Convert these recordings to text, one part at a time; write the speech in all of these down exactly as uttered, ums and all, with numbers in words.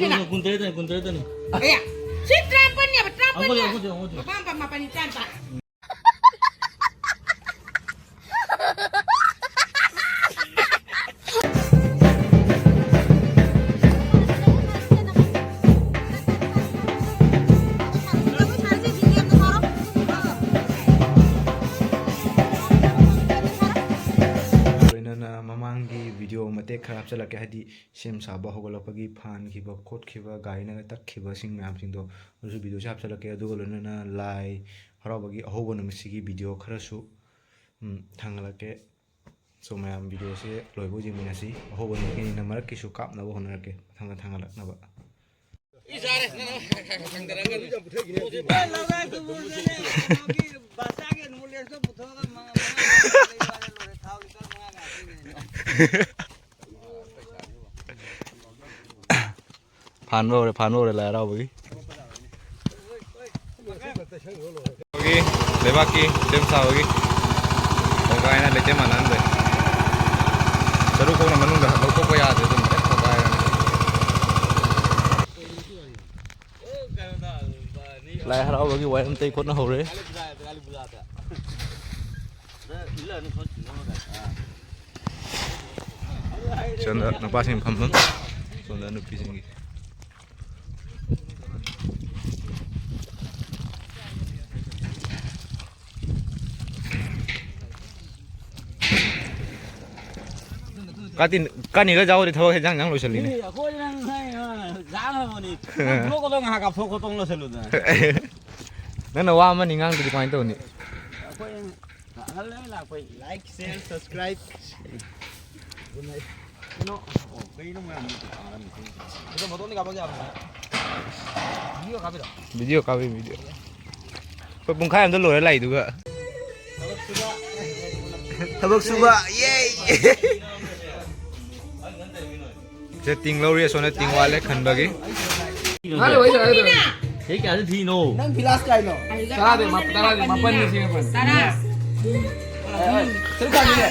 ꯀꯨꯟꯇꯔꯦꯠꯇꯅꯤ, ꯀꯨꯟꯇꯔꯦꯠꯇꯅꯤ꯫ ꯑꯦ, ꯁꯤ ꯇꯔꯥꯃꯥꯄꯟꯅꯦꯕ, ꯇꯔꯥꯃꯥꯄꯟꯅꯦ꯫ ꯑꯃꯨꯛ ꯍꯧꯖꯤꯛ, ꯑꯃꯨꯛ ꯍꯧꯖꯤꯛ꯫ ꯃꯄꯥ, ꯃꯄꯥ, ꯃꯥꯄꯟꯅꯤ, ꯇꯔꯥꯅꯤꯄꯥꯟ꯫ ꯂꯣꯏꯅꯅ ꯃꯃꯥꯡꯒꯤ ꯚꯤꯗꯤꯑꯣ ꯃꯇꯦꯛ ꯈꯔ ꯍꯥꯞꯆꯤꯜꯂꯛꯀꯦ, ꯍꯥꯏꯗꯤ ꯁꯦꯝ ꯁꯥꯕ ꯍꯧꯒꯠꯂꯛꯄꯒꯤ ꯐꯥꯟꯈꯤꯕ ꯈꯣꯠꯈꯤꯕ, ꯒꯥꯔꯤꯅꯒ ꯇꯛꯈꯤꯕꯁꯤꯡ ꯃꯌꯥꯝꯁꯤꯡꯗꯣ, ꯑꯗꯨꯁꯨ ꯚꯤꯗꯤꯑꯣꯁꯦ ꯍꯥꯞꯆꯤꯜꯂꯛꯀꯦ꯫ ꯑꯗꯨꯒ ꯂꯣꯏꯅꯅ ꯂꯥꯏ ꯍꯔꯥꯎꯕꯒꯤ ꯑꯍꯧꯕ ꯅꯨꯃꯤꯠꯁꯤꯒꯤ ꯚꯤꯗꯤꯑꯣ ꯈꯔꯁꯨ, ꯎꯝ, ꯊꯥꯡꯒꯠꯂꯛꯀꯦ꯫ So, ꯃꯌꯥꯝ ꯚꯤꯗꯤꯑꯣꯁꯦ ꯂꯣꯏꯕꯧ ꯌꯦꯡꯃꯤꯟꯅꯁꯤ꯫ ꯑꯍꯧꯕ ꯅꯨꯃꯤꯠꯀꯤꯅꯤꯅ ꯃꯔꯛꯀꯤꯁꯨ ꯀꯥꯞꯅꯕ ꯍꯣꯠꯅꯔꯛꯀꯦ, ꯃꯊꯪ ꯃꯊꯪ ꯊꯥꯡꯒꯠꯂꯛꯅꯕ꯫ ꯐꯥꯟꯕ ꯍꯧꯔꯦ, ꯐꯥꯟꯕ ꯍꯧꯔꯦ ꯂꯥꯏ ꯍꯔꯥꯎꯕꯒꯤ꯫ ꯂꯩꯕꯥꯛꯀꯤ ꯁꯦꯝ ꯁꯥꯕꯒꯤ ꯊꯧꯒꯥꯏꯅ ꯂꯩꯇꯦ ꯃꯥꯟꯅꯍꯟꯗꯦ꯫ ꯆꯔꯨ ꯈꯣꯡꯅ ꯃꯅꯨꯡꯗ ꯂꯧꯊꯣꯛꯄ ꯌꯥꯗꯦ, ꯑꯗꯨꯝ ꯍꯦꯛ ꯊꯧꯒꯥꯏꯔꯅꯤ꯫ ꯂꯥꯏ ꯍꯔꯥꯎꯕꯒꯤ ꯋꯥꯏꯔꯝ ꯇꯩ ꯈꯣꯠꯅ ꯍꯧꯔꯦ꯫ ꯁꯣꯝꯗ ꯅꯨꯄꯥꯁꯤꯡ ꯐꯝꯐꯝ, ꯁꯣꯝꯗ ꯅꯨꯄꯤꯁꯤꯡꯒꯤ꯫ ꯀꯥꯇꯤꯟ, ꯀꯥꯅꯤꯒ ꯌꯥꯎꯔꯗꯤ ꯊꯕꯛ ꯍꯦꯟꯖꯥꯡ ꯍꯦꯟꯖꯥꯡ ꯂꯣꯏꯁꯤꯜꯂꯤꯅꯦ꯫ ꯑꯦ, ꯑꯩꯈꯣꯏ ꯅꯪ ꯍꯥꯏ, ꯑ, ꯂꯥꯡꯉꯕꯅꯤ꯫ ꯀꯥꯞꯊꯣꯛꯀꯗꯧ ꯉꯥꯏꯍꯥꯛ ꯀꯥꯞꯊꯣꯛ ꯈꯣꯠꯇꯣꯛ ꯂꯣꯏꯁꯤꯜꯂꯨꯗꯅ꯫ ꯅꯪꯅ ꯋꯥ ꯑꯃꯅꯤ ꯉꯥꯡꯗꯗꯤ ꯀꯃꯥꯏꯅ ꯇꯧꯅꯤ? ꯑꯩꯈꯣꯏ ꯂꯥꯛꯍꯜꯂꯦ ꯂꯥꯛꯄꯩ꯫ Like, share, subscribe꯫ ꯀꯩꯅꯣ, ꯑꯣ, ꯀꯩꯅꯣ ꯃꯌꯥꯝ ꯇꯥꯔꯝꯃꯤꯁꯦ? ꯐꯣꯇꯣ ꯃꯇꯣꯛꯅꯤ ꯀꯥꯞꯄꯛ ꯌꯥꯕꯅꯦ꯫ ꯚꯤꯗꯤꯑꯣ ꯀꯥꯞꯄꯤꯔꯣ? ꯚꯤꯗꯤꯑꯣ ꯀꯥꯞꯄꯤ, ꯚꯤꯗꯤꯑꯣ꯫ ꯑꯩꯈꯣꯏ ꯄꯨꯡꯈꯥꯏ ꯑꯃꯗ ꯂꯣꯏꯔ ꯂꯥꯛꯏꯗꯨꯒ꯫ ꯊꯕꯛ ꯁꯨꯕ, ꯌꯦ! ꯁꯦ ꯇꯤꯡ ꯂꯧꯔꯤ, ꯑꯁꯣꯝꯗ ꯇꯤꯡ ꯋꯥꯠꯂꯦ ꯈꯟꯕꯒꯤ꯫ ꯃꯥꯅ ꯋꯥꯔꯤ ꯁꯥꯟꯅꯒꯗꯧꯔꯦ꯫ ꯆꯍꯤ ꯀꯌꯥꯗ ꯊꯤꯅꯣ? ꯅꯪ ꯕꯤꯂꯥꯁ ꯀꯥꯏꯅꯣ? ꯇꯔꯥꯗꯤ ꯃꯥ-, ꯇꯔꯥꯗꯤ ꯃꯥꯄꯟꯅꯤ ꯁꯤ ꯃꯥꯄꯟ꯫ ꯇꯔꯥ꯫ ꯑꯦ, ꯑꯦ, ꯁꯔꯨꯛ ꯈꯥꯟꯅꯤꯅꯦ꯫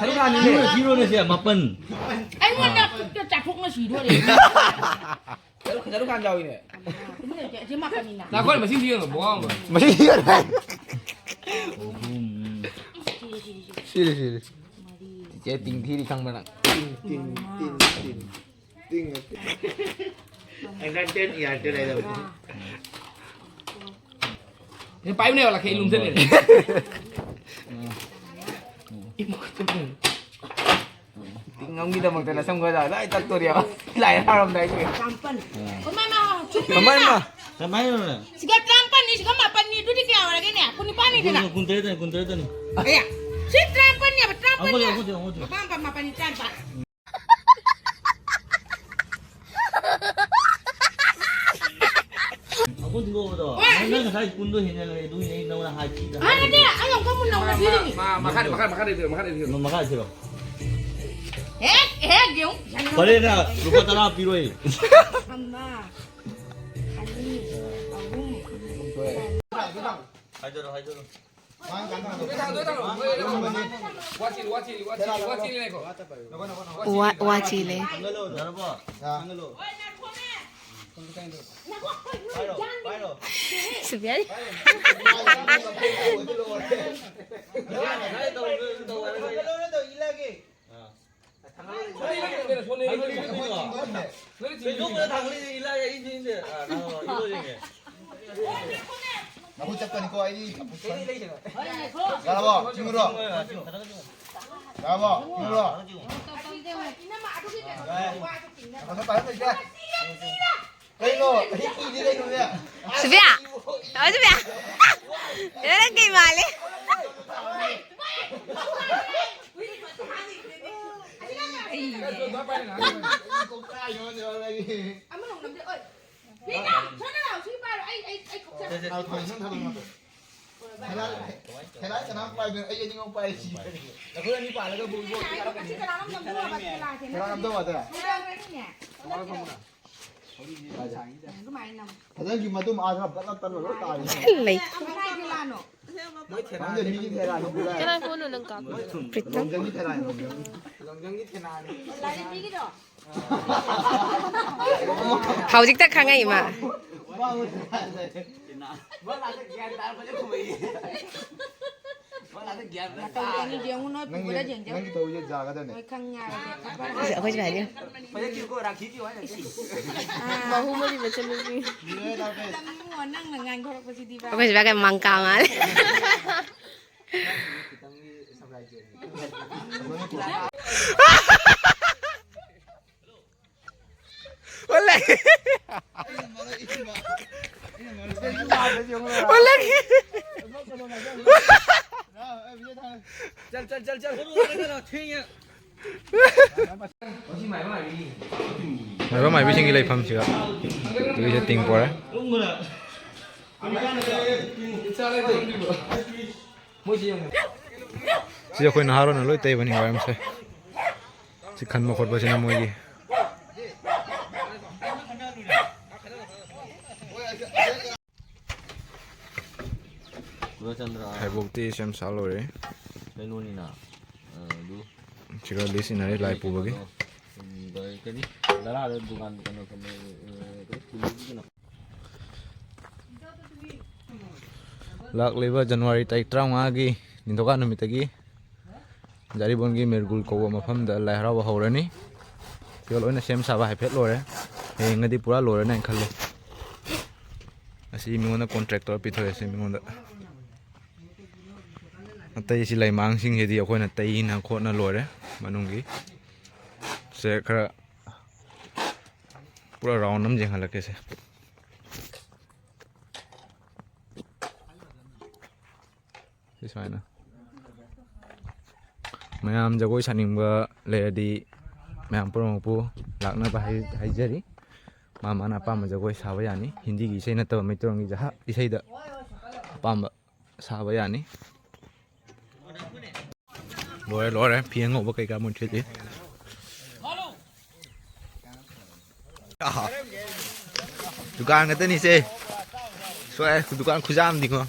ꯁꯔꯨꯛ ꯈꯥꯟꯅꯤꯅꯦ꯫ ꯊꯤꯔꯣꯅꯦ ꯁꯦ, ꯃꯥꯄꯟ꯫ ꯑꯩꯉꯣꯟꯗ ꯈꯨꯠꯇ ꯆꯥꯊꯣꯛ ꯄꯨꯛꯅ ꯁꯤꯗꯣꯔꯦ꯫ ꯆꯠꯂꯨ, ꯆꯠꯂꯨ ꯀꯥꯟ ꯌꯥꯎꯏꯅꯦ꯫ ꯇꯨꯃꯤꯟ ꯂꯩꯌꯨꯁꯦ, ꯑꯁꯤ ꯃꯥꯄꯟꯅꯤꯅ꯫ ꯅꯥꯈꯣꯏ ꯃꯁꯤꯡ ꯊꯤꯒꯅꯨ, ꯕꯣ꯫ ꯃꯁꯤꯡ ꯊꯤꯒꯅꯨ꯫ ꯁꯤꯔꯦ, ꯁꯤꯔꯦ꯫ ꯆꯤꯆꯦ ꯇꯤꯡ ꯊꯤꯔꯤ ꯈꯪꯕ꯭ꯔꯥ ꯅꯪ? ꯇꯤꯡ, ꯇꯤꯡ, ꯇꯤꯡ, ꯇꯤꯡ꯫ ꯇꯤꯡ ꯅꯠꯇꯦ꯫ ꯑꯩ ꯈꯔ ꯇꯦꯟ ꯏꯌꯥꯔ ꯇꯦꯟ ꯍꯥꯏꯗꯧꯕ꯫ ꯁꯤ ꯄꯥꯏꯌꯨꯅꯦ, ꯂꯥꯛꯀꯦ, ꯑꯩ ꯂꯨꯝꯁꯤꯜꯂꯦ꯫ ꯇꯤꯡ ꯑꯃꯒꯤꯗꯃꯛꯇ ꯅꯁꯝ ꯈꯔ ꯂꯣꯏ ꯇꯠꯇꯣꯔꯦꯕ꯫ ꯂꯥꯏ ꯍꯔꯥꯎꯔꯝꯗꯥꯏꯒꯤ꯫ ꯇꯔꯥꯃꯥꯄꯟ꯫ ꯃꯃꯥꯏ ꯃꯥ꯫ ꯀꯃꯥꯏꯅ? ꯁꯤꯒ ꯇꯔꯥꯃꯥꯄꯟꯅꯤ, ꯁꯤꯒ ꯃꯥꯄꯟꯅꯤ, ꯑꯗꯨꯗꯤ ꯀꯌꯥ ꯑꯣꯏꯔꯒꯦꯅꯦ? ꯀꯨꯟꯅꯤꯄꯥꯟꯅꯤꯗꯅ꯫ ꯀꯨꯟꯇꯔꯦꯠꯇꯅꯤ, ꯀꯨꯟꯇꯔꯦꯠꯇꯅꯤ꯫ ꯑꯦ, ꯁꯤ ꯇꯔꯥꯃꯥꯄꯟꯅꯦꯕ, ꯇꯔꯥꯃꯥꯄꯟꯅꯦ꯫ ꯑꯃꯨꯛ ꯍꯧꯖꯤꯛ, ꯑꯃꯨꯛ ꯍꯧꯖꯤꯛ, ꯑꯃꯨꯛ ꯍꯧꯖꯤꯛ꯫ ꯃꯄꯥ, ꯃꯄꯥ, ꯃꯥꯄꯟꯅꯤ, ꯇꯔꯥꯅꯤꯄꯥꯟ꯫ ꯑꯩꯈꯣꯏ ꯊꯤꯜꯂꯛꯑꯣꯗꯣ꯫ ꯍꯣꯏ꯫ ꯅꯪ, ꯅꯪ ꯉꯁꯥꯏ ꯀꯨꯟꯗꯣ ꯍꯦꯟꯅ ꯂꯩ, ꯑꯗꯨꯒꯤꯅꯦ ꯑꯩ ꯅꯉꯣꯟꯗ ꯍꯥꯏꯈꯤꯗ꯫ ꯑꯥ, ꯅꯠꯇꯦ, ꯑꯩ ꯑꯃꯨꯛꯀ ꯃꯨꯟꯅ ꯍꯥꯏꯕꯤꯔꯤꯅꯤ꯫ ꯃꯥ, ꯃꯈꯥꯗ, ꯃꯈꯥꯗ, ꯃꯈꯥꯗ ꯊꯤꯜꯂꯣ, ꯃꯈꯥꯗ ꯊꯤꯜꯂꯣ꯫ ꯅꯪ ꯃꯈꯥꯗ ꯊꯤꯜꯂꯣ꯫ ꯍꯦꯛ, ꯍꯦꯛ, ꯌꯦꯡꯉꯨ꯫ ꯐꯔꯦꯅ, ꯂꯨꯄꯥ ꯇꯔꯥ ꯄꯤꯔꯣꯏ꯫ ꯑꯃ, ꯑꯅꯤ, ꯑꯍꯨꯝ꯫ ꯍꯥꯏꯗꯣꯔꯣ, ꯍꯥꯏꯗꯣꯔꯣ꯫ ꯋꯥ ꯆꯤꯜꯂꯤ, ꯋꯥ ꯆꯤꯜꯂꯤ, ꯋꯥ ꯆꯤꯜꯂꯤ, ꯋꯥ ꯆꯤꯜꯂꯤ ꯉꯥꯏꯈꯣ꯫ ꯋꯥ, ꯋꯥ ꯆꯤꯜꯂꯤ꯫ ꯌꯥꯔꯕꯣ? ꯁꯨꯕꯤꯌꯥ꯫ ꯅꯈꯨꯠ ꯆꯠꯄꯅꯤꯀꯣ, ꯑꯩ ꯌꯥꯔꯕꯣ? ꯆꯤꯡꯉꯨꯔꯣ? ꯌꯥꯔꯕꯣ? ꯆꯤꯡꯉꯨꯔꯣ? ꯀꯩꯅꯣ? ꯑꯩ ꯏꯗꯤ ꯀꯩꯅꯣꯅꯦ? ꯁꯨꯕꯤꯌꯥ! ꯑꯣ, ꯁꯨꯕꯤꯌꯥ! ꯅꯪ ꯀꯩ ꯃꯥꯜꯂꯤ? ꯊꯦꯂꯥ ꯀꯅꯥꯝ ꯄꯥꯏꯗꯅ ꯑꯩ ꯑꯅꯤꯃꯛ ꯄꯥꯏꯔꯦ ꯁꯤ꯫ ꯅꯈꯣꯏ ꯑꯅꯤ ꯄꯥꯜꯂꯒ ꯕꯨ ꯏꯕꯣ ꯊꯦꯂꯥ ꯅꯝꯗꯧ ꯋꯥꯗ꯫ ꯐꯖꯅꯒꯤ ꯃꯇꯨꯡ ꯑꯥ ꯈꯔ ꯕꯠ ꯂꯥꯎ ꯇꯠꯂ ꯂꯣꯏ ꯇꯥꯔꯦ꯫ ꯂꯩ꯫ ꯀꯅꯥꯏ ꯐꯣꯟꯅꯣ ꯅꯪ ꯀꯥꯞꯄꯤ? ꯄ꯭ꯔꯤꯇꯝ꯫ ꯍꯧꯖꯤꯛꯇ ꯈꯪꯉꯛꯏ ꯃꯥ꯫ ꯅꯪꯒꯤ, ꯅꯪꯒꯤ ꯇꯧꯔꯤꯁꯦ ꯌꯥꯒꯗꯅꯦ꯫ ꯑꯩꯈꯣꯏꯁꯨ ꯍꯥꯏꯕꯤꯌꯨ꯫ ꯃꯍꯨ ꯃꯔꯤ ꯃꯆꯟꯅꯨꯄꯤ꯫ ꯅꯪꯅ ꯉꯥꯡꯊꯣꯔꯛꯄꯁꯤꯗꯤꯕ꯫ ꯑꯩꯈꯣꯏꯁꯨ ꯕꯥꯒ ꯃꯪꯀꯥ ꯃꯥꯜꯂꯦ꯫ ꯃꯥꯏꯕ ꯃꯥꯏꯕꯤꯁꯤꯡꯒꯤ ꯂꯩꯐꯝꯁꯤꯒ ꯇꯨꯏꯁꯦ ꯇꯤꯡ ꯄꯣꯔꯦ꯫ ꯁꯤ ꯑꯩꯈꯣꯏ ꯅꯍꯥꯔꯣꯜꯅ ꯂꯣꯏ ꯇꯩꯕꯅꯤ ꯋꯥꯏꯔꯝꯁꯦ꯫ ꯁꯤ ꯈꯟꯕ ꯈꯣꯠꯄꯁꯤꯅ ꯃꯣꯏꯒꯤ꯫ ꯍꯩꯕꯣꯛꯇꯤ ꯁꯦꯝ ꯁꯥ ꯂꯣꯏꯔꯦ꯫ ꯀꯩꯅꯣꯅꯤꯅ, ꯑ, ꯑꯗꯨ ꯁꯤꯒ ꯂꯤꯁ ꯏꯟꯅꯔꯦ ꯂꯥꯏ ꯄꯨꯕꯒꯤ꯫ ꯀꯩꯅꯣ, ꯎꯝ, ꯀꯔꯤ, ꯂꯔꯥꯗ ꯗꯨꯀꯥꯟ ꯀꯩꯅꯣ, ꯀꯩꯅꯣ, ꯑ, ꯀꯩꯅꯣ, ꯀꯩꯅꯣ꯫ ꯂꯥꯛꯂꯤꯕ ꯖꯅꯋꯥꯔꯤ ꯇꯥꯔꯤꯛ ꯇꯔꯥꯃꯉꯥꯒꯤ ꯅꯤꯡꯊꯧꯀꯥ ꯅꯨꯃꯤꯠꯇꯒꯤ ꯖꯥꯔꯤꯕꯣꯟꯒꯤ ꯃꯦꯔꯒꯨꯜ ꯀꯧꯕ ꯃꯐꯝꯗ ꯂꯥꯏ ꯍꯔꯥꯎꯕ ꯍꯧꯔꯅꯤ꯫ ꯐꯤꯔꯣꯜ ꯂꯣꯏꯅ ꯁꯦꯝ ꯁꯥꯕ ꯍꯥꯏꯐꯦꯠ ꯂꯣꯏꯔꯦ꯫ ꯍꯌꯦꯡꯒꯗꯤ ꯄꯨꯔꯥ ꯂꯣꯏꯔꯅꯤ ꯍꯥꯏꯅ ꯈꯜꯂꯦ꯫ ꯑꯁꯤ ꯃꯤꯉꯣꯟꯗ ꯀꯣꯟꯇ꯭ꯔꯦꯛ ꯇꯧꯔ ꯄꯤꯊꯣꯛꯑꯦ꯫ ꯁꯤ ꯃꯤꯉꯣꯟꯗ꯫ ꯑꯇꯩ ꯁꯤ ꯂꯩꯃꯥꯡꯁꯤꯡꯁꯤꯗꯤ ꯑꯩꯈꯣꯏꯅ ꯇꯩꯅ ꯈꯣꯠꯅ ꯂꯣꯏꯔꯦ ꯃꯅꯨꯡꯒꯤ꯫ ꯁꯦ ꯈꯔ ꯄꯨꯔꯥ ꯔꯥꯎꯟ ꯑꯃ ꯌꯦꯡꯍꯜꯂꯛꯀꯦꯁꯦ꯫ ꯁꯤ ꯁꯨꯃꯥꯏꯅ꯫ ꯃꯌꯥꯝ ꯖꯒꯣꯏ ꯁꯥꯅꯤꯡꯕ ꯂꯩꯔꯗꯤ ꯃꯌꯥꯝ ꯄꯨꯝꯅꯃꯛꯄꯨ ꯂꯥꯛꯅꯕ ꯍꯥꯏ-, ꯍꯥꯏꯖꯔꯤ꯫ ꯃꯥ ꯃꯥꯅ ꯑꯄꯥꯝꯕ ꯖꯒꯣꯏ ꯁꯥꯕ ꯌꯥꯅꯤ꯫ ꯍꯤꯟꯗꯤꯒꯤ ꯏꯁꯩ ꯅꯠꯇꯕ ꯃꯩꯇꯩꯂꯣꯟꯒꯤ ꯖꯍꯥ-, ꯏꯁꯩꯗ ꯑꯄꯥꯝꯕ ꯁꯥꯕ ꯌꯥꯅꯤ꯫ ꯂꯣꯏꯔꯦ, ꯂꯣꯏꯔꯦ꯫ ꯐꯤ ꯑꯉꯧꯕ ꯀꯩꯀꯥ ꯃꯣꯏ ꯊꯦꯠꯂꯤ꯫ ꯑꯍꯥ꯫ ꯗꯨꯀꯥꯟ ꯈꯛꯇꯅꯤꯁꯦ꯫ ꯁꯣꯛꯑꯦ, ꯗꯨꯀꯥꯟ ꯈꯨꯖꯥꯝꯗꯤꯀꯣ꯫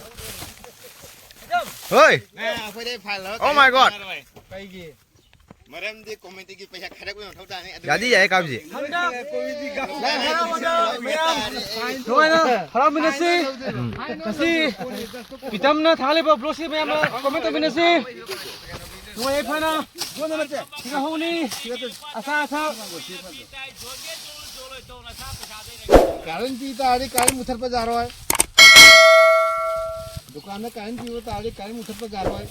ꯍꯣꯏ! ꯑꯩꯈꯣꯏꯗꯩ ꯐꯥꯏꯜ ꯂꯧꯔ Oh my God! ꯀꯩꯅꯣ ꯇꯧꯔꯔꯣꯏ꯫ ꯀꯩꯒꯤ? ꯃꯔꯝꯗꯤ ꯀꯣꯃꯤꯇꯤꯒꯤ ꯄꯩꯁꯥ ꯈꯥꯏꯔꯛꯄꯒꯤ ꯃꯊꯧ ꯇꯥꯅꯤ꯫ ꯑꯗꯨ ꯌꯥꯗꯤ ꯌꯥꯏ ꯀꯥꯞꯁꯤ꯫ ꯍꯟꯗꯛ ꯂꯥꯏ ꯍꯔꯥꯎꯕꯗ ꯃꯌꯥꯝ ꯅꯨꯡꯉꯥꯏꯅ ꯍꯔꯥꯎꯃꯤꯟꯅꯁꯤ꯫ ꯎꯝ꯫ ꯉꯁꯤ ꯄꯤꯇꯝꯅ ꯊꯥꯒꯠꯂꯤꯕ ꯕ꯭ꯂꯣꯛꯁꯤ ꯃꯌꯥꯝꯅ ꯀꯣꯃꯦꯟ ꯇꯧꯃꯤꯟꯅꯁꯤ꯫ ꯅꯨꯡꯉꯥꯏ ꯌꯥꯏꯐꯅ ꯁꯤꯗ ꯍꯧꯅꯤ꯫ ꯑꯁꯥ ꯑꯁꯥ꯫ ꯀꯥꯔꯦꯟ ꯄꯤ ꯇꯥꯔꯗꯤ ꯀꯥꯔꯦꯟ ꯃꯨꯊꯠꯄ ꯌꯥꯔꯣꯏ꯫ ꯗꯨꯀꯥꯟꯗ ꯀꯥꯔꯦꯟ ꯄꯤꯕ ꯇꯥꯔꯗꯤ ꯀꯥꯔꯦꯟ ꯃꯨꯊꯠꯄ ꯌꯥꯔꯣꯏ꯫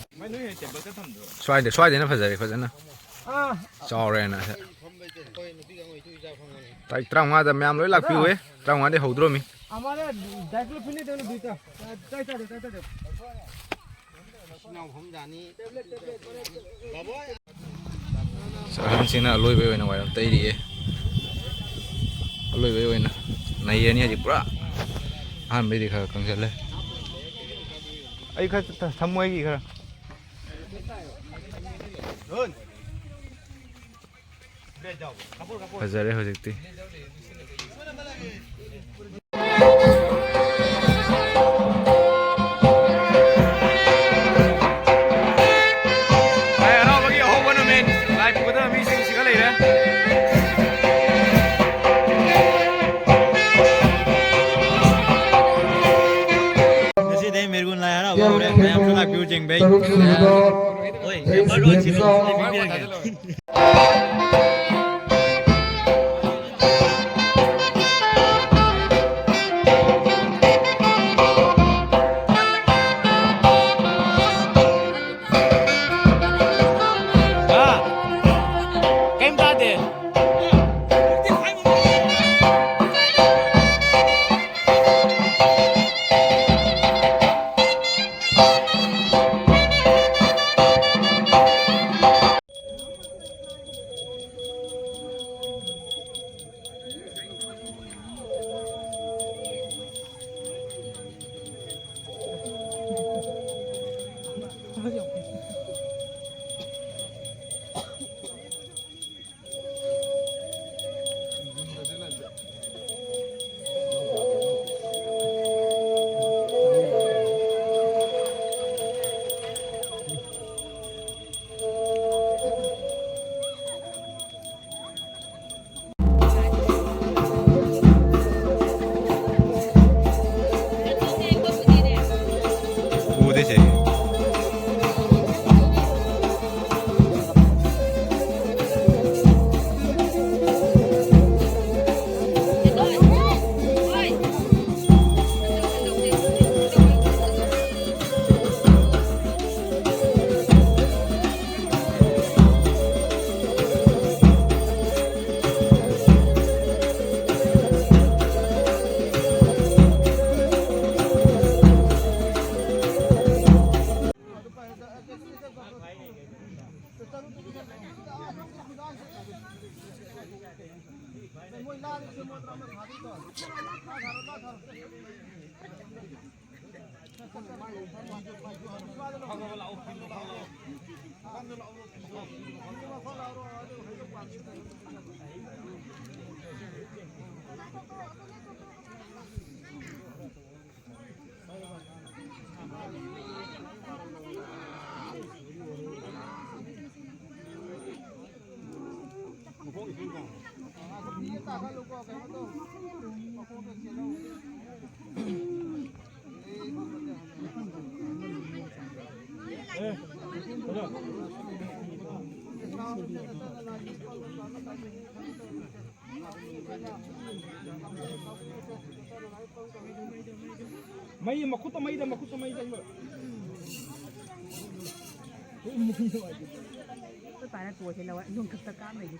ꯁ꯭ꯋꯥꯏꯗ, ꯁ꯭ꯋꯥꯏꯗꯅ ꯐꯖꯔꯦ, ꯐꯖꯅ꯫ ꯑꯥ꯫ ꯆꯥꯎꯔꯦꯅ꯫ ꯇꯥꯔꯤꯛ ꯇꯔꯥꯃꯉꯥꯗ ꯃꯌꯥꯝ ꯂꯣꯏ ꯂꯥꯛꯄꯤꯌꯨꯍꯦ꯫ ꯇꯔꯥꯃꯉꯥꯗꯤ ꯍꯧꯗ꯭ꯔꯣꯃꯤ꯫ ꯑꯃꯅ ꯗꯥꯏꯀ꯭ꯂꯣꯐꯤꯅꯦꯛ ꯇꯧꯅ ꯕꯤꯇ꯫ ꯆꯥꯏ ꯆꯥꯗꯦ, ꯆꯥꯏ ꯆꯥꯗꯦ꯫ ꯑꯍꯟꯁꯤꯅ ꯑꯂꯣꯏꯕꯩ ꯑꯣꯏꯅ ꯋꯥꯏꯔꯝ ꯇꯩꯔꯤꯌꯦ꯫ ꯑꯂꯣꯏꯕꯩ ꯑꯣꯏꯅ ꯅꯩꯔꯅꯤ ꯍꯧꯖꯤꯛ ꯄꯨꯔꯥ꯫ ꯑꯍꯥꯟꯕꯩꯗꯤ ꯈꯔ ꯀꯪꯁꯤꯜꯂꯦ꯫ ꯑꯩ ꯈꯔ ꯊ-, ꯊꯝꯃꯣ ꯑꯩꯒꯤ ꯈꯔ꯫ ꯐꯖꯔꯦ ꯍꯧꯖꯤꯛꯇꯤ꯫ ꯂꯥꯏ ꯍꯔꯥꯎꯕꯒꯤ ꯑꯍꯧꯕ ꯅꯨꯃꯤꯠ, ꯂꯥꯏ ꯄꯨꯒꯗꯕ ꯃꯤꯁꯤꯡ ꯁꯤꯒ ꯂꯩꯔꯦ꯫ ꯉꯁꯤꯗꯩ ꯃꯦꯔꯒꯨꯟ ꯂꯥꯏ ꯍꯔꯥꯎꯕ ꯍꯧꯔꯦ꯫ ꯃꯌꯥꯝꯁꯨ ꯂꯥꯛꯄꯤꯌꯨ ꯌꯦꯡꯕꯩ꯫ ꯍꯣꯏ, ꯅꯝꯕꯔ ꯋꯥꯟ ꯁꯤꯂꯣ꯫ ꯑꯩ ꯄꯤꯕꯤꯔꯒꯦ꯫ ꯍꯥ? ꯀꯩꯝ ꯇꯥꯗꯦ꯫ ꯃꯩ ꯃꯈꯨꯠꯇ ꯃꯩꯗ, ꯃꯈꯨꯠꯇ ꯃꯩꯗ꯫ ꯑꯩꯈꯣꯏ ꯄꯥꯅ ꯇꯣꯁꯦ ꯂꯧꯔ ꯅꯣꯡꯊꯛꯇ ꯀꯥꯞ ꯂꯩꯔꯦ꯫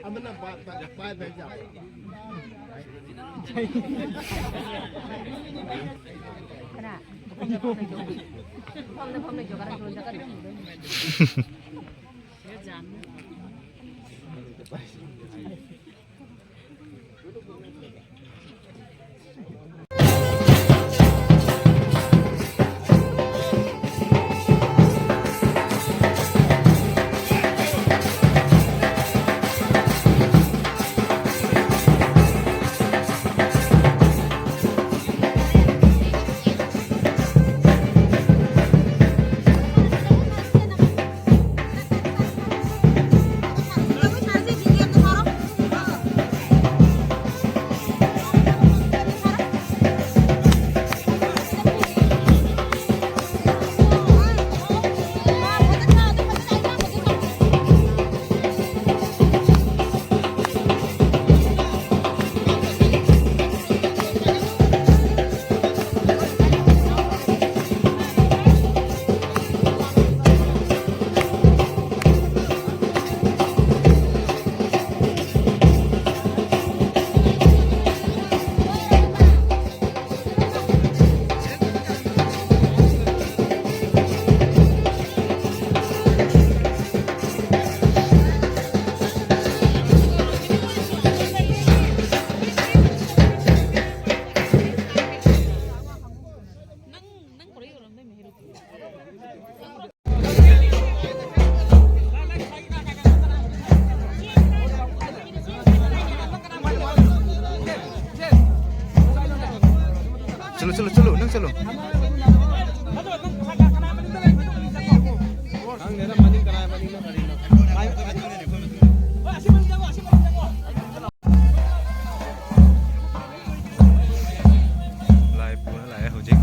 ꯑꯃꯅ ꯄꯥꯏ-, ꯄꯥꯏ-, ꯄꯥꯏꯕ ꯍꯦꯛ ꯌꯥꯕ꯭ꯔꯥ? ꯈꯔ ꯃꯐꯝꯗ ꯐꯝ ꯂꯩꯖꯧ꯫ ꯃꯐꯝꯗ ꯐꯝ ꯂꯩꯖꯧ, ꯈꯔ ꯗꯣꯟ ꯆꯠꯀꯅꯤ꯫ ꯆꯠꯂꯨ, ꯆꯠꯂꯨ, ꯆꯠꯂꯨ, ꯅꯪ ꯆꯠꯂꯨ꯫ ꯂꯥꯏ ꯄꯨꯔ ꯂꯥꯛꯑꯦ ꯍꯧꯖꯤꯛ꯫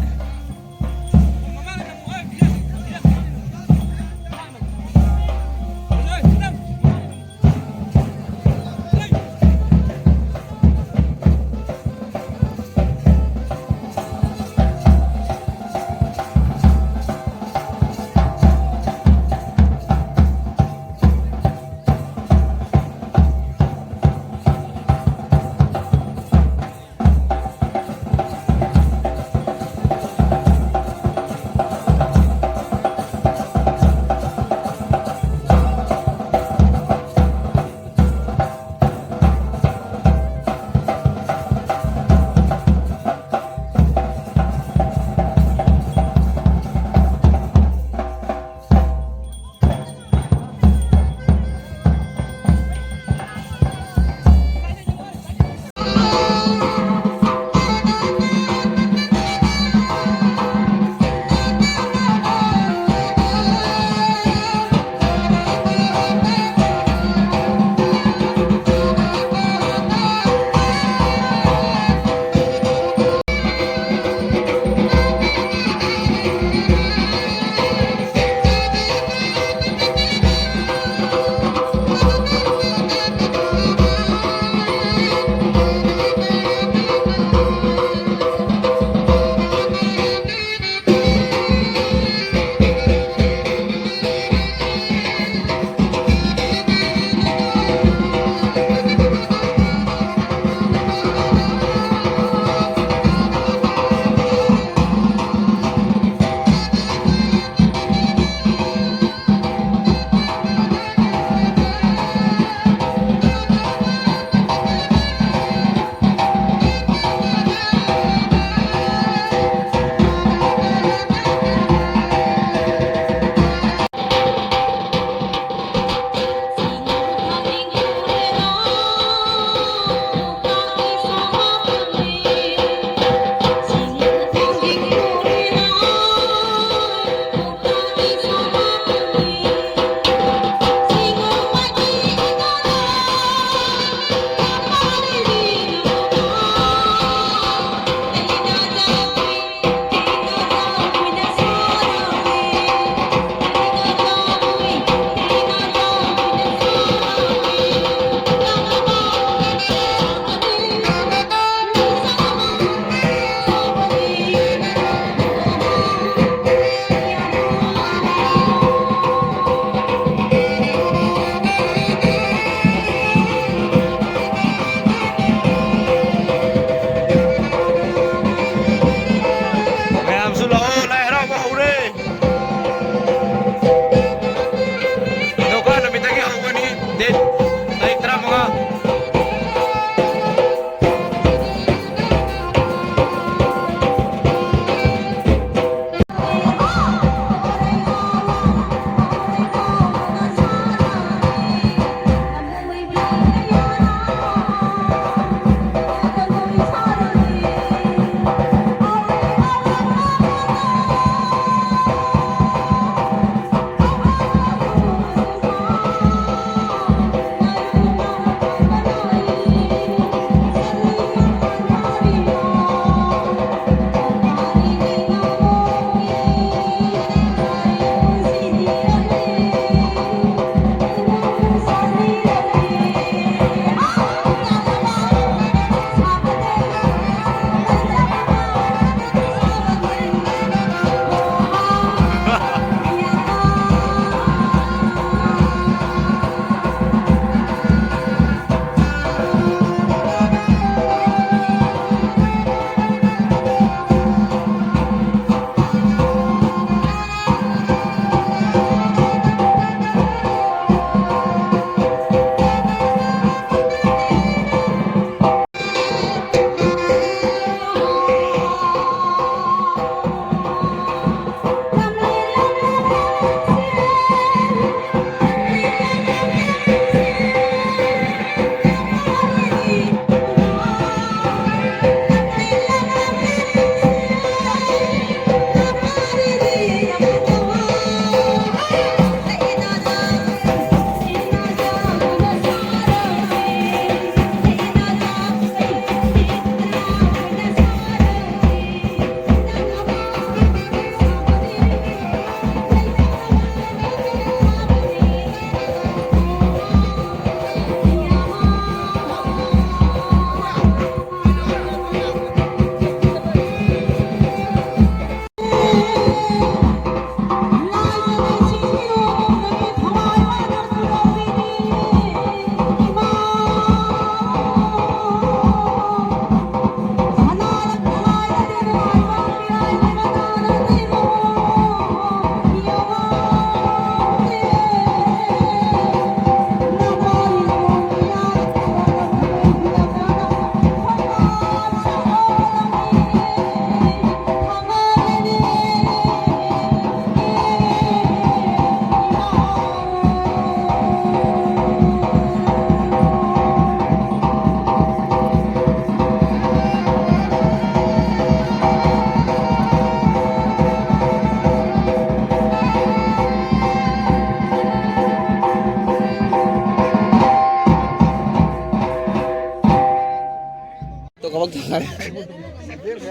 ꯀꯥꯄꯛꯇ ꯉꯥꯏꯔꯦ꯫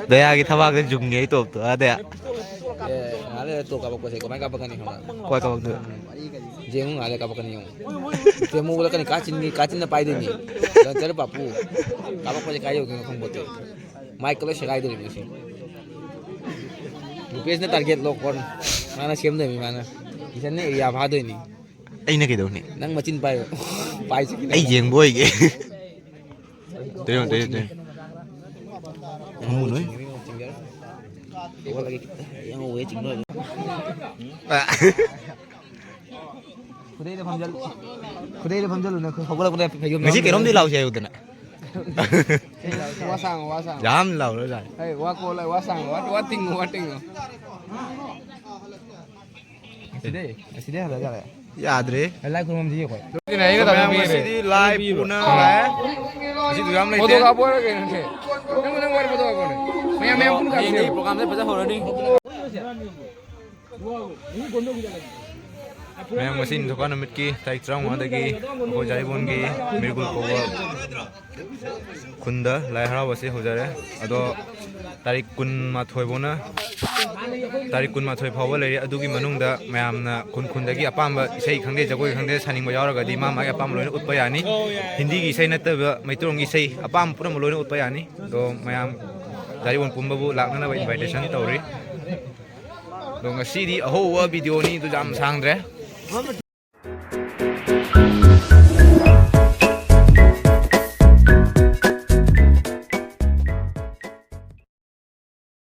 ꯗꯌꯥꯒꯤ ꯊꯕꯥꯛꯇ ꯌꯨꯡꯉꯦ ꯑꯩ ꯇꯣꯞꯇꯣ꯫ ꯑꯗꯩ ꯑꯦ, ꯉꯥꯏꯍꯥꯛ ꯂꯩꯔ ꯇꯣꯞ ꯀꯥꯄꯛꯄꯁꯦ ꯀꯃꯥꯏꯅ ꯀꯥꯄꯛꯀꯅꯤ ꯈꯪꯕ꯭ꯔꯥ? ꯀꯣꯏ ꯀꯥꯄꯛꯇꯣꯏꯕ? ꯌꯦꯡꯉꯨ, ꯉꯥꯏꯍꯥꯛ ꯂꯩꯔ ꯀꯥꯄꯛꯀꯅꯤ ꯌꯦꯡꯉꯨ꯫ ꯇꯦꯃꯨ ꯎꯠꯂꯛꯀꯅꯤ, ꯀꯥꯆꯤꯟꯒꯤ, ꯀꯥꯆꯤꯟꯅ ꯄꯥꯏꯗꯣꯏꯅꯤ꯫ ꯂꯟꯆꯔ ꯄꯥꯄꯨ꯫ ꯀꯥꯄꯛꯄꯁꯦ ꯀꯥꯏ ꯌꯧꯗꯣꯏꯅꯣ ꯈꯪꯄꯣꯠꯇꯦ꯫ ꯃꯥꯏꯛꯀ ꯂꯣꯏ ꯁꯦꯒꯥꯏꯗꯣꯔꯤꯕꯅꯤ ꯁꯤ꯫ ꯔꯨꯄꯦꯁꯅ target lock on꯫ ꯃꯥꯅ ꯁꯦꯝꯗꯣꯏꯅꯤ ꯃꯥꯅ꯫ ꯏꯁꯟꯅ area ꯐꯥꯗꯣꯏꯅꯤ꯫ ꯑꯩꯅ ꯀꯩꯗꯧꯅꯤ? ꯅꯪ ꯃꯆꯤꯟ ꯄꯥꯏꯌꯣ꯫ ꯄꯥꯏꯁꯤ꯫ ꯑꯩ ꯌꯦꯡꯕ ꯑꯣꯏꯒꯦ꯫ ꯇꯨ ꯌꯦꯡꯉꯨ, ꯇꯨ ꯌꯦꯡꯉꯨ, ꯇꯨ ꯌꯦꯡꯉꯨ꯫ ꯐꯃꯨꯡ ꯂꯣꯏ꯫ ꯍꯧꯒꯠꯂꯒꯦ ꯈꯤꯇ꯫ ꯌꯦꯡꯍꯧꯋꯦ ꯆꯤꯡꯗꯣꯏꯗꯣ꯫ ꯑ꯫ ꯈꯨꯗꯩꯗ ꯐꯝꯖꯜ-, ꯈꯨꯗꯩꯗ ꯐꯝꯖꯜꯂꯨ ꯅꯪ ꯍꯧꯒꯠꯂꯛꯄꯗ ꯐꯩꯖꯣꯝ ꯉꯁꯤ ꯌꯥꯎꯔꯝꯗ꯭ꯔꯦ꯫ ꯀꯩꯅꯣꯝꯗꯤ ꯂꯥꯎꯁꯦ ꯍꯥꯏꯌꯨꯗꯅ꯫ ꯋꯥ ꯁꯥꯡꯉꯣ, ꯋꯥ ꯁꯥꯡꯉꯣ꯫ ꯌꯥꯝ ꯂꯥꯎꯔꯣꯏ ꯂꯥꯎ꯫ ꯍꯩ, ꯋꯥ ꯀꯣꯜꯂ, ꯋꯥ ꯁꯥꯡꯉꯣ, ꯋꯥ, ꯋꯥ ꯇꯤꯡꯉꯣ, ꯋꯥ ꯇꯤꯡꯉꯣ꯫ ꯑꯁꯤꯗꯩ, ꯑꯁꯤꯗꯩ ꯍꯜꯂ ꯌꯥꯔꯦ꯫ ꯌꯥꯗ꯭ꯔꯦ꯫ ꯂꯥꯏ ꯈꯨꯔꯨꯝꯐꯝꯁꯤ ꯑꯩꯈꯣꯏ꯫ ꯑꯗꯨꯅ ꯑꯩꯅ ꯃꯌꯥꯝ ꯇꯥꯛꯄꯤꯔꯦ꯫ ꯉꯁꯤꯗꯤ ꯂꯥꯏ ꯄꯨꯅꯈ꯭ꯔꯦ꯫ ꯉꯁꯤꯗꯤ ꯌꯥꯝ ꯐꯣꯇꯣ ꯂꯩꯇꯦ꯫ ꯀꯥꯞꯄ ꯑꯣꯏꯔ ꯀꯩꯅꯣꯅꯦ꯫ ꯅꯪ, ꯅꯪ ꯋꯥꯔꯤ ꯐꯣꯇꯣ ꯀꯥꯞꯄꯣꯅꯦ꯫ ꯃꯌꯥꯝ, ꯃꯌꯥꯝ ꯄꯨꯟꯅ ꯍꯌꯦꯡꯗꯒꯤ ꯀꯥꯞꯁꯦ꯫ Programꯁꯦ ꯐꯖ ꯍꯧꯔꯅꯤ꯫ ꯃꯌꯥꯝ ꯉꯁꯤ ꯅꯤꯡꯊꯧꯀꯥ ꯅꯨꯃꯤꯠꯀꯤ ꯇꯥꯔꯤꯛ ꯇꯔꯥꯃꯉꯥꯗꯒꯤ ꯑꯩꯈꯣꯏ ꯖꯥꯔꯤꯕꯣꯟꯒꯤ ꯃꯤꯔꯒꯨꯜ ꯀꯧꯕ ꯈꯨꯟꯗ ꯂꯥꯏ ꯍꯔꯥꯎꯕꯁꯤ ꯍꯧꯖꯔꯦ꯫ ꯑꯗꯣ ꯇꯥꯔꯤꯛ ꯀꯨꯟꯃꯥꯊꯣꯏ ꯐꯥꯎꯅ, ꯇꯥꯔꯤꯛ ꯀꯨꯟꯃꯥꯊꯣꯏ ꯐꯥꯎꯕ ꯂꯩꯔꯤ꯫ ꯑꯗꯨꯒꯤ ꯃꯅꯨꯡꯗ ꯃꯌꯥꯝꯅ ꯈꯨꯟ ꯈꯨꯟꯗꯒꯤ ꯑꯄꯥꯝꯕ ꯏꯁꯩ ꯈꯪꯗꯦ, ꯖꯒꯣꯏ ꯈꯪꯗꯦ, ꯁꯥꯅꯤꯡꯕ ꯌꯥꯎꯔꯒꯗꯤ ꯃꯥ ꯃꯥꯒꯤ ꯑꯄꯥꯝꯕ ꯂꯣꯏꯅ ꯎꯠꯄ ꯌꯥꯅꯤ꯫ ꯍꯤꯟꯗꯤꯒꯤ ꯏꯁꯩ ꯅꯠꯇꯕ ꯃꯩꯇꯩꯂꯣꯟꯒꯤ ꯏꯁꯩ ꯑꯄꯥꯝꯕ ꯄꯨꯝꯅꯃꯛ ꯂꯣꯏꯅ ꯎꯠꯄ ꯌꯥꯅꯤ꯫ ꯑꯗꯣ ꯃꯌꯥꯝ ꯖꯥꯔꯤꯕꯣꯟ ꯄꯨꯝꯕꯕꯨ ꯂꯥꯛꯅꯅꯕ invitation ꯇꯧꯔꯤ꯫ ꯑꯗꯣ ꯉꯁꯤꯗꯤ ꯑꯍꯧꯕ videoꯅꯤ, ꯑꯗꯨ ꯌꯥꯝ ꯁꯥꯡꯗ꯭ꯔꯦ꯫